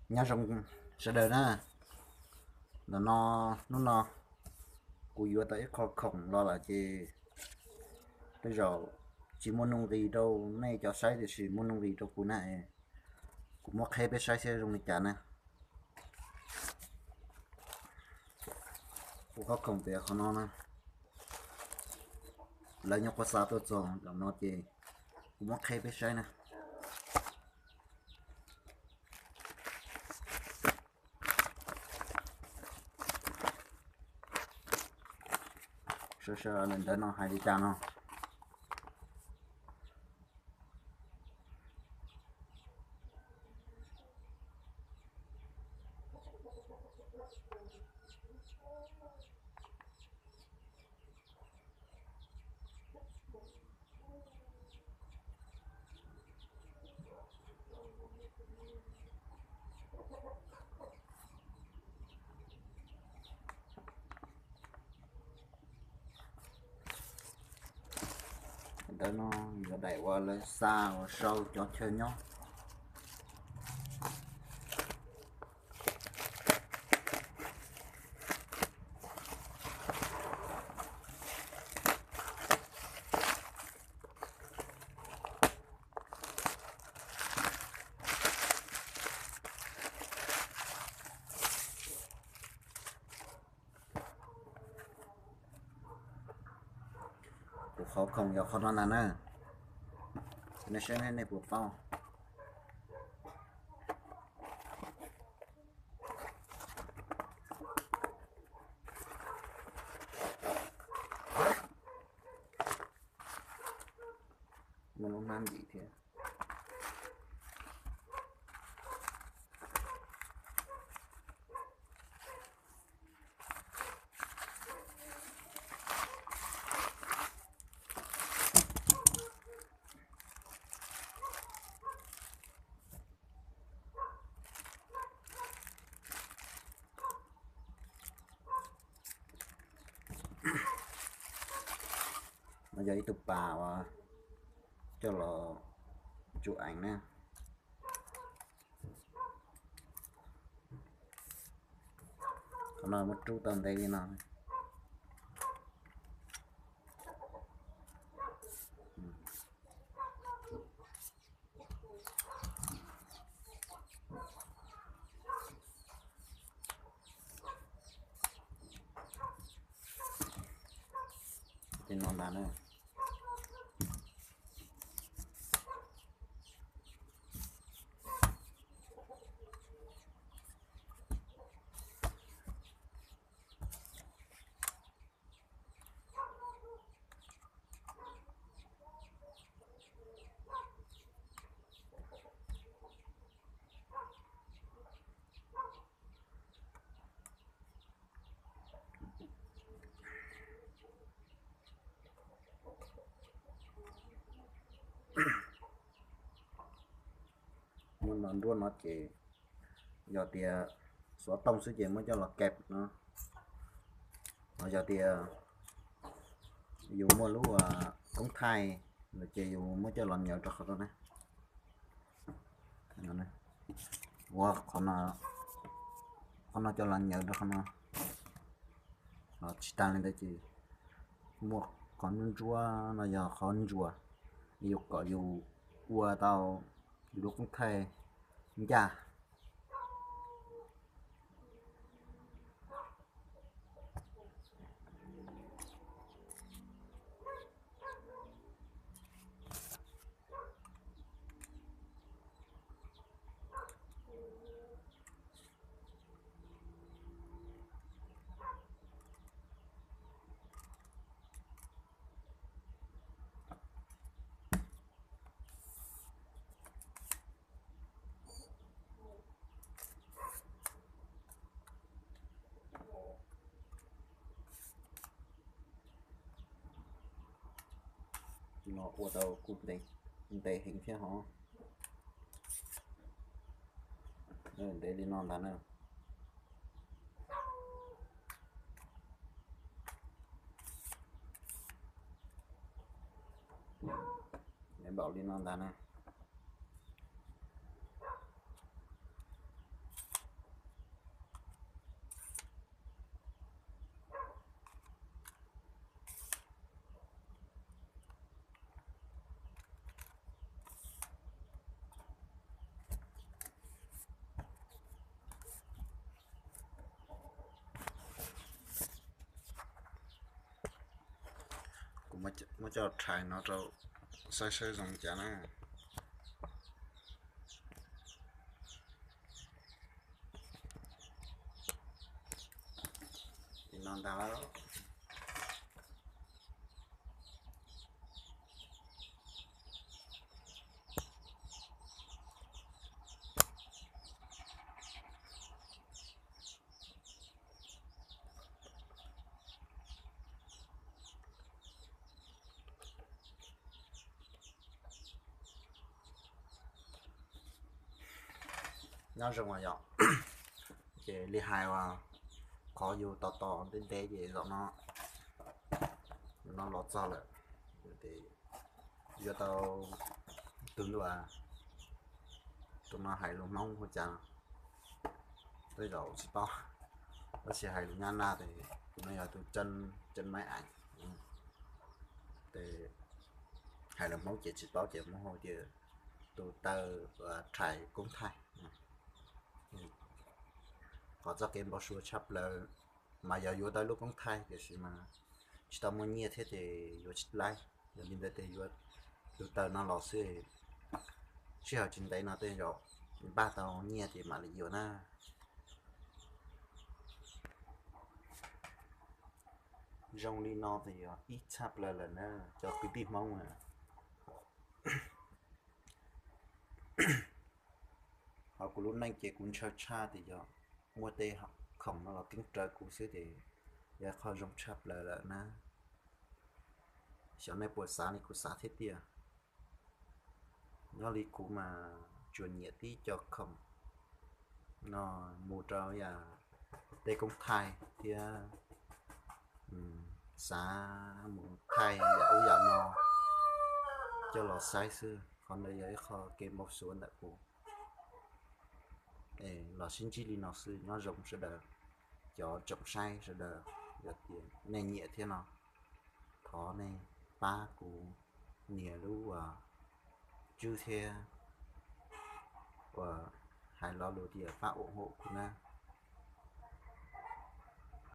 Nyob zoo sawv daws na, ntawm no, hnub no kuv yuav tau ib qho khoom los lawm ces tej zaum tsis muaj nuj nqis rau nej cov saib tiam sis muaj nuj nqis rau kuv na. Kuv muab qheb peb saib seb zoo li cas na. Kuv qhov khoom tias qhov no na, lawv nyuam qhuav xa tuaj txog ntawm no ces kuv muab qheb peb saib na. Sawv sawv ntawm no hais li cas no. Ntawm no yog daim uas lawv xa uas sau cov chaw nyob. Kuv qhov khoom yog qhov no ntag na. Nej saib nej puas paub. Muaj lub hnab ntim thiab. No yog ib tug pas uas coj los chụp ảnh na. Qhov no muab rub tau ntev li no. Tej no ntag na. Muab no nruab no ces yog tias xov tooj xwb ces muab coj los keb no. Ho yog tias yus muaj lub koob thaij no ces yus muab coj los nyav rau qhov no na. Ua qhov no, qhov no coj los nyav rau qhov no. Tsis tas li ntawd ces muaj qhov ntsuab ntsuab no yog qhov ntsuas, yus kom yus ua tau yus lub koob thaij ncaj. No ua tau kuj ntev heev thiab hov. Ntev li no ntag na. Ntev npaum li no ntag na. Muab coj rhais no rau saib saib zoo cas na. Li no ntag. Nyob zoo yom. Ces li hais uas qhov yus tos tos ntev ntev ces zaum no, zaum no los txog lawm. Yuav tau tus ntua, tus no hais lus Hmoob hu cas tej zaum tsis paub, tab sis hais lus Nyab Laj ces tus no yog tus chân, chân máy ảnh. Ces hais lus Hmoob ces tsis paub ces muab hu tias tus taw rhais koob thaij. Qhov txoj kev npau suav tshaj plaws mas yog yuav tau lub koob thaij tiam sis mas tsis tau muaj nyiaj thiab ces yuav tsis laib. Yog li ntawd ces yuav tus taw no los xwb, sij hawm tsis ntev no tej zaum npaj tau nyiaj ces mam li yuav na. Zoo li no ces yog ib tshaj plaws lawm na cov kwv tij Hmoob na. Ho kuv lub neej ces kuv ntshaw tshaj tias yog muaj tej khoom no los keeb raws kuv xwb ces yog qhov zoo tshaj plaws lawm na. Xyov nej puas xav li kuv xav thiab tiag. Nyob li kuv mas tsuas nyiam tib co khoom no mus rau yam tej koob thaij thiab xav mus thaij yam ub yam no coj los saib xwb. Qhov ntawd yog ib qho kev npau suav ntawm kuv. Los sib ntsib li no xwb, nyob zoo sawv daws cov tsoom saib sawv daws. Yog tias nej nyiam thiab no thov nej pab kuv nias lub tswb thiab uas hais lo lus tias pab ủng hộ kuv na.